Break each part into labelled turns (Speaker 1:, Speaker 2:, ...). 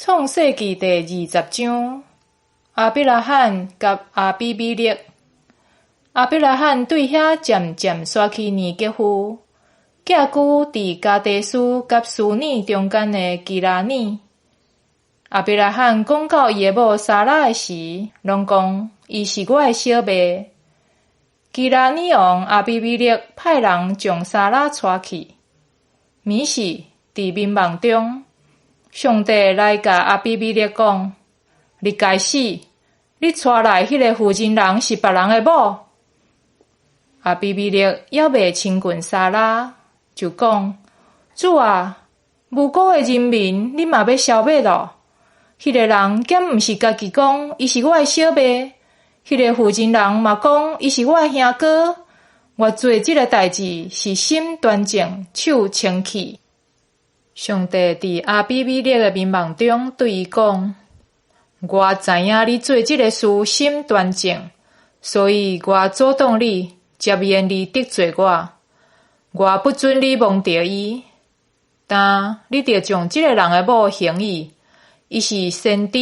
Speaker 1: 創世記第20章，亞伯拉罕佮亞比米勒。亞伯拉罕對遐漸漸徙去尼格夫，寄居佇加低斯佮書珥中間的基拉耳。亞伯拉罕講到伊的某撒拉的時，攏講伊是我的小妹。基拉耳王亞比米勒派人將撒拉帶去。暝時，佇眠夢中，上帝來共亞比米勒講：你該死！你帶來彼个婦人人是別人的某。亞比米勒猶未親近撒拉，就講：主啊，無辜的人民，你嘛欲消滅囉？彼个人敢毋是家己講伊是我的小妹？彼个婦人人嘛講伊是我的兄哥。我做這个代誌是心端正，手清氣。上帝佇亞比米勒的眠夢中對伊講：我知影你做這个事心端正，所以我阻擋你，才免你得罪我。我不准你摸著伊，但你著將這个人的某還伊。伊是先知，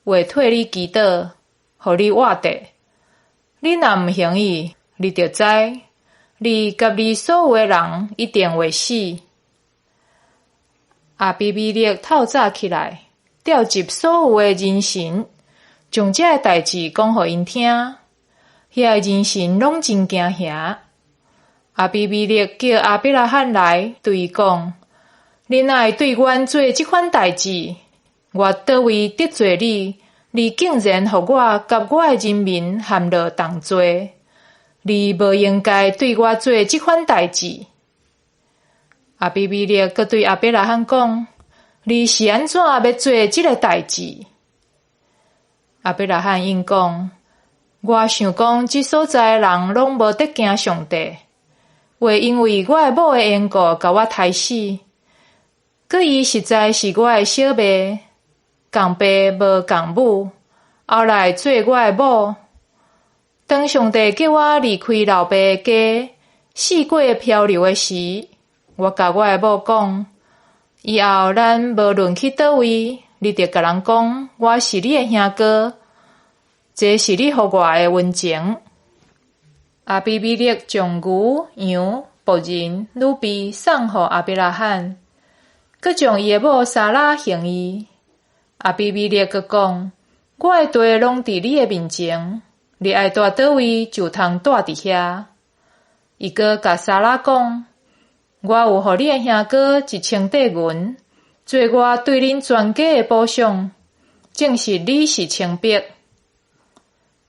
Speaker 1: 會替你祈禱，予你活著。你若毋還伊，你著知，你佮你所有的人一定會死。亞比米勒透早起來，召集所有的人臣，將這个代誌講予𪜶聽。遐个人臣攏真驚嚇。亞比米勒叫亞伯拉罕來，對伊講：你哪會對阮做這款代誌？我佗位得罪你，你竟然予我佮我的人民陷落同罪。你無應該對我做這款代誌。亞比米勒閣對亞伯拉罕講：你是按怎欲做這个代誌？亞伯拉罕應講：我想講，這所在的人攏無得驚上帝，會因為我的某的緣故共我刣死。閣伊實在是我的小妹，仝爸無仝母，後來做我的某。當上帝叫我離開老爸的家，四界漂流的時，我共我的某講：以後咱無論去佗位，你著共人講我是你的兄哥，這是你予我的恩情。亞比米勒將牛、羊、僕人、女婢送予亞伯拉罕，閣將伊的某撒拉還伊。亞比米勒閣講：我的地攏佇你的面前，你愛蹛佗位就通蹛佇遐。伊閣共撒拉講：我有予你的兄哥1000塊銀，做我對恁全家的補償，證實你是清白。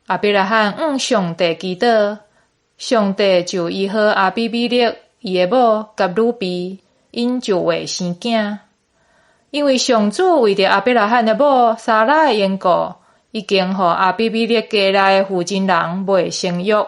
Speaker 1: 亞伯拉罕向上帝祈禱，上帝就醫好亞比米勒、伊的某佮女婢，𪜶就會生囝。因為上主為著亞伯拉罕的某撒拉的緣故，已經予亞比米勒家內的婦人人袂生育。